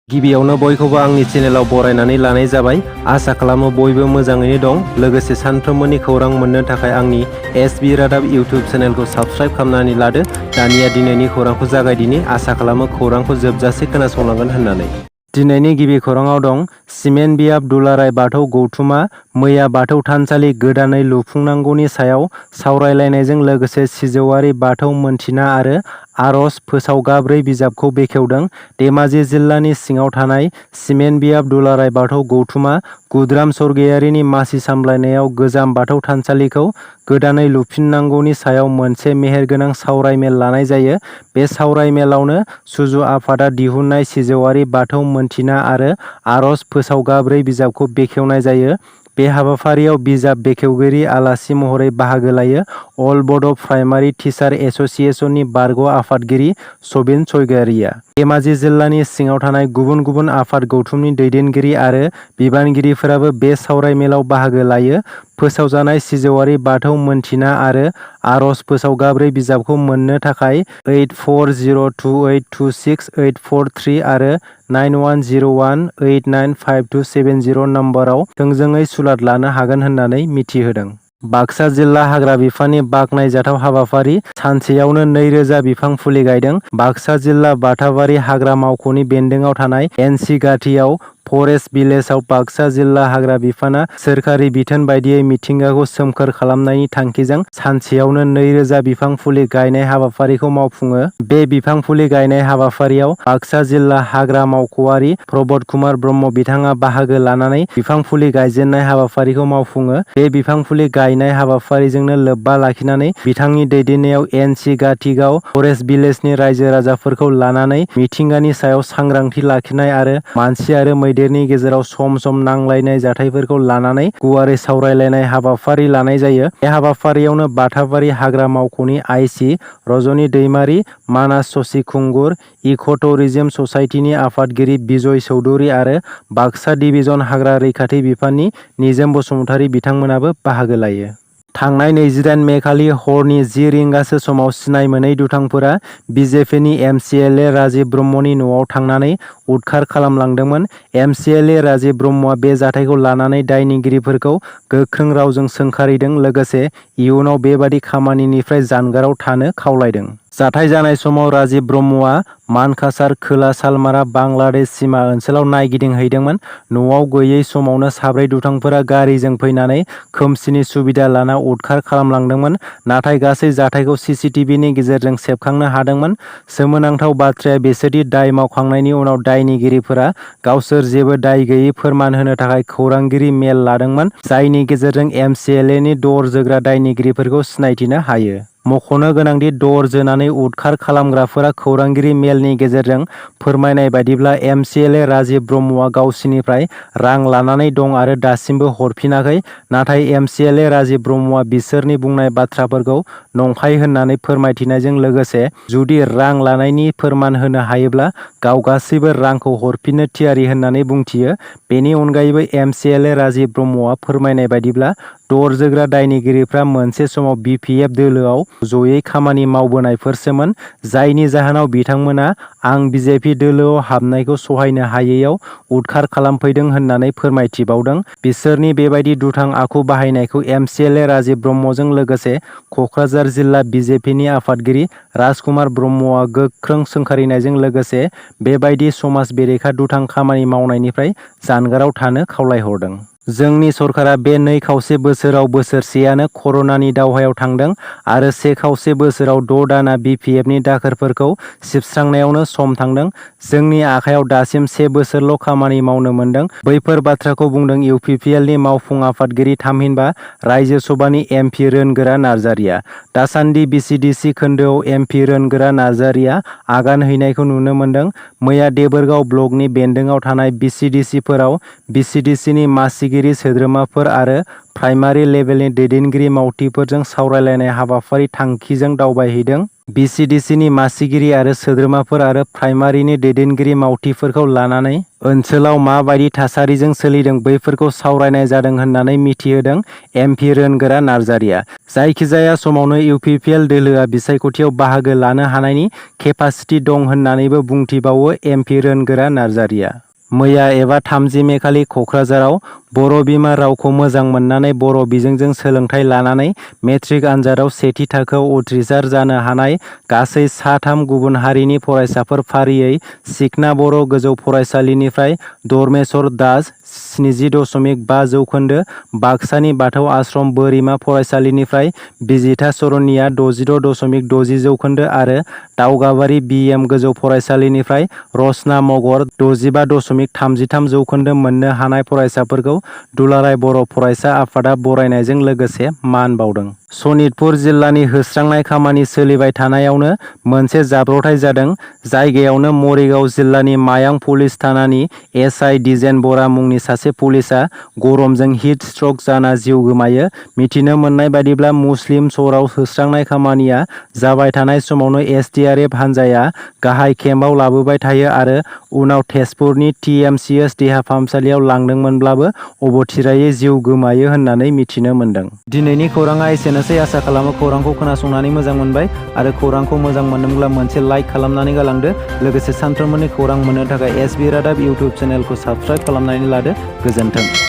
गिबियावनो बयखौबो आंनि चेनेलाव बरायनानै लानाय जाबाय। आसा खालामो बयबो मोजाङैनो दं। लोगोसे सानफ्रोमबोनि खौरां मोननो थाखाय आंनि एसबि रादाब इउटिउब चेनेलखौ साबस्क्राइब खालामनानै लादो। दानिया दिनैनि खौरांखौ जागायदिनि। आसा खालामो खौरांखौ जोबजासे खोनासंलांगोन होननानै। दिनैनि गिबि खौराङाव दं सिमेन्ट बियाब दुलाराय बाथौ गौथुमा मैया बाथौ थानसालि गोदानै लुफुंनांगौनि सायाव सावरायलायनायजों लोगोसे सिजौआरि बाथौ मोनथिना आरो आरज फोसावगाब्रै बिजाबखौ बेखेवदों। धेमाजि जिल्लानि सिङाव थानाय सिमेन्ट बियाब दुलाराय बाथौ गौथुमा गुद्राम स्वर्गीयारिनि मासि सामलायनायाव गोजाम बाथौ थानसालिखौ गोदानै लुफिननांगौनि सायाव मोनसे मेहेरगोनां सावरायमेल लानाय जायो। बे सावरायमेलावनो सुजु आफादा दिहुननाय सिजौआरि बाथौ मोनथिना आरो आरज फोसावगाब्रै बिजाबखौ बेखेवनाय जायो। बे हाबाफारियाव बिजाब बेखेवगिरि आलासि महरै बाहागो लायो अल बड' प्राइमारि टिचार एस'सिएशननि बारग' आफादगिरि सबिन स्वरगयारिया। धेमाजि जिल्लानि सिङाव थानाय गुबुन गुबुन आफाद गौथुमनि दैदेनगिरि आरो बिबानगिरिफोराबो बे सावरायमेलाव बाहागो लायो। फोसावजानाय सिजौआरि बाथौ मोनथिना आरो आरज फोसावगाब्रै बिजाबखौ मोननो थाखाय 8402826843 आरो 9101895270 नम्बराव थोंजोङै सुलाद लानो हागोन होननानै मिथिहोदों। बाक्सा जिल्ला हाग्रा बिफाननि बाखनायजाथाव हाबाफारि सानसेयावनो 2000 बिफां फुलि गायदों। बाक्सा जिल्ला बाथाबारि हाग्रा मावख'नि बेन्दोंआव थानाय एनसि गाथियाव फरेस्ट भिलेजाव बाक्सा जिल्ला हाग्रा बिफाना सोरखारि बिथोन बायदियै मिथिंगाखौ सोमखोर खालामनायनि थांखिजों सानसेयावनो 2000 बिफां फुलि गायनाय हाबाफारिखौ मावफुङो। बे बिफां फुलि गायनाय हाबाफारियाव बाक्सा जिल्ला हाग्रा मावख'आरि प्रबद कुमार ब्रह्म बिथाङा बाहागो लानानै बिफां फुलि गायजेननाय हाबाफारिखौ मावफुङो। बे बिफां फुलि गायनाय हाबाफारिजोंनो लोब्बा लाखिनानै बिथांनि दैदेननायाव एनसि गाथिगाव फरेस्ट भिलेजनि रायजो राजाफोरखौ लानानै मिथिंगानि सायाव सांग्रांथि लाखिनाय आरो मानसि आरो मैदेरनि गेजेराव सम सम नांलायनाय जाथायफोरखौ लानानै गुवारै सावरायलायनाय हाबाफारि लानाय जायो। बे हाबाफारियावनो बाथाबारि हाग्रा मावख'नि आइसि रजनी दैमारी, मानास ससि खुंगुर, इक' टुरिजम ससाइटिनि आफादगिरि बिजय चौधुरी आरो बाक्सा डिभिजन हाग्रा रैखाथि बिफाननि निजोम बसुमतारी बिथांमोनाबो बाहागो लायो। थांनाय 28 मे खालि हरनि 10 रिंगासो समाव सिनाय मोनै दुथांफोरा बिजेपिनि एमसिएलए राजिब ब्रह्मनि न'आव थांनानै उदखार खालामलांदोंमोन। एमसिएलए राजिब ब्रह्मआ बे जाथायखौ लानानै दायनिगिरिफोरखौ गोख्रों रावजों सोंखारिदों लोगोसे इयुनाव बेबादि खामानिनिफ्राय जानगाराव थानो खावलायदों। जाथाय जानाय समाव राजिब ब्रह्मआ मानकासार खोला सालमारा बांलादेश सिमा ओनसोलाव नायगिदिंहैदोंमोन। न'आव गैयै समावनो साब्रै दुथांफोरा गारिजों फैनानै खोमसिनि सुबिदा लाना उदखार खालामलांदोंमोन। नाथाय गासै जाथायखौ सिसिटिभिनि गेजेरजों सेबखांनो हादोंमोन। सोमोनांथाव बाथ्राया बेसोदि दाय मावखांनायनि उनाव दायनिगिरिफोरा गावसोर जेबो दाय गैयै फोरमान होनो थाखाय खौरांगिरि मेल लादोंमोन, जायनि गेजेरजों एमसिएलएनि दर जोग्रा दायनिगिरिफोरखौ सिनायथिनो हायो। मख'नो गोनांदि दर जोनानै उदखार खालामग्राफोरा खौरांगिरि मेलनि गेजेरजों फोरमायनाय बायदिब्ला एमसिएलए राजिब ब्रह्मआ गावसिनिफ्राय रां लानानै दं आरो दासिमबो हरफिनाखै। नाथाय एमसिएलए राजिब ब्रह्मआ बिसोरनि बुंनाय बाथ्राफोरखौ नंखाय होननानै फोरमायथिनायजों लोगोसे जुदि रां लानायनि फोरमान होनो हायोब्ला गाव गासैबो रांखौ हरफिननो थियारि होननानै बुंथियो। बेनि अनगायैबो एमसिएलए राजिब ब्रह्मआ फोरमायनाय बायदिब्ला दर जोग्रा दायनिगिरिफ्रा मोनसे समाव बिपिएफ दोलोआव जयै खामानि मावबोनायफोरसोमोन, जायनि जाहोनाव बिथांमोना आं बिजेपि दोलोआव हाबनायखौ सहायनो हायैयाव उदखार खालामफैदों होननानै फोरमायथिबावदों। बिसोरनि बेबायदि दुथां आखु बाहायनायखौ एमसिएलए राजिब ब्रह्मजों लोगोसे क'क्राझार जिल्ला बिजेपिनि आफादगिरि राजकुमार ब्रह्मआ गोख्रों सोंखारिनायजों लोगोसे बेबायदि समाज बेरेखा दुथां खामानि मावनायनिफ्राय जानगाराव थानो खावलायहरदों। जोंनि सरकारा बे 2.5 बोसोराव बोसोरसेयानो कर'नानि दावहायाव थांदों आरो 1.5 बोसोराव 6 दाना बिपिएफनि दाखोरफोरखौ सिबस्रांनायावनो सम थांदों। जोंनि आखायाव दासिम 1 बोसोरल' खामानि मावनो मोनदों। बैफोर बाथ्राखौ बुंदों इउपिपिएलनि मावफुं आफादगिरि थामहिनबा रायजो सभानि एमपि रोनगोरा नार्जारिया। दासान्दि बिसिडिसि खोन्दोआव एमपि रोनगोरा नार्जारिया आगान हैनायखौ नुनो मोन्दों। मैया देबोरगाव ब्लकनि बेन्दोंआव थानाय बिसिडिसिफोराव बिसिडिसिनि मासिगिरि सोद्रोमाफोर आरो प्राइमारि लेभेलनि दैदेनगिरि मावथिफोरजों सावरायलायनाय हाबाफारि थांखिजों दावबायहैदों। BCDCनि मासिगिरि आरो सोद्रोमाफोर आरो प्राइमारिनि दैदेनगिरि मावथिफोरखौ लानानै ओनसोलाव माबायदि थासारिजों सोलिदों बैफोरखौ सावरायनाय जादों होननानै मिथिहोदों MP रोनगोरा नार्जारिया। जायखिजाया समावनो UPPL दोलोआ बिसायख'थियाव बाहागो लानो हानायनि केपासिटि दं होननानैबो बुंथिबावो MP रोनगोरा नार्जारिया। मैया एबा 30 मे खालि क'क्राझाराव बर' बिमा रावखौ मोजां मोननानै बर' बिजोंजों सोलोंथाइ लानानै मेट्रिक आनजादाव सेथि थाखोआव उथ्रिसार जानो हानाय गासै सा3 गुबुन हारिनि फरायसाफोर फारियै सिखना बर' गोजौ फरायसालिनिफ्राय धर्मेश्वर दास 70.5 जौखोन्दो, बाक्सानि बाथौ आश्रम बोरिमा फरायसालिनिफ्राय बिजिथा सरनिया 66.60 जौखोन्दो आरो दावगाबारि BM गोजौ फरायसालिनिफ्राय रसना मगर 65.33 जौखोन्दो मोननो हानाय फरायसाफोरखौ दुलाराय बर' फरायसा आफादा बरायनायजों लोगोसे मान बावदों। सनितपुर जिल्लानि होस्रांनाय खामानि सोलिबाय थानायावनो मोनसे जाब्रबथाय जादों। जायगायावनो मरिगाव जिल्लानि मायां पुलिस थानानि SI दिजेन बरा मुंनि सासे पुलिसआ गरमजों हिट स्ट्रक जाना जिउ गोमायो। मिथिनो मोननाय बादिब्ला मुस्लिम सराव होस्रांनाय खामानिया जाबाय थानाय समावनो SDRF हान्जाया गाहाय केम्पआव लाबोबाय थायो आरो उनाव तेजपुरनि TMCH देहा फाहामसालियाव लांदोंमोनब्लाबो अबथिरायै जिउ गोमायो होननानै मिथिनो मोनदों। दिनैनि खौराङा एसेनोसै। आसा खालामो खौरांखौ खोनासंनानै मोजां मोनबाय आरो खौरांखौ मोजां मोनदोंब्ला मोनसे लाइक खालामनानै गालांदो। लोगोसे सानफ्रोमबोनि खौरां मोननो थाखाय SB रादाब इउटुब चेनेलखौ साबस्क्राइब खालामनानै लादो। गोजोन्थों।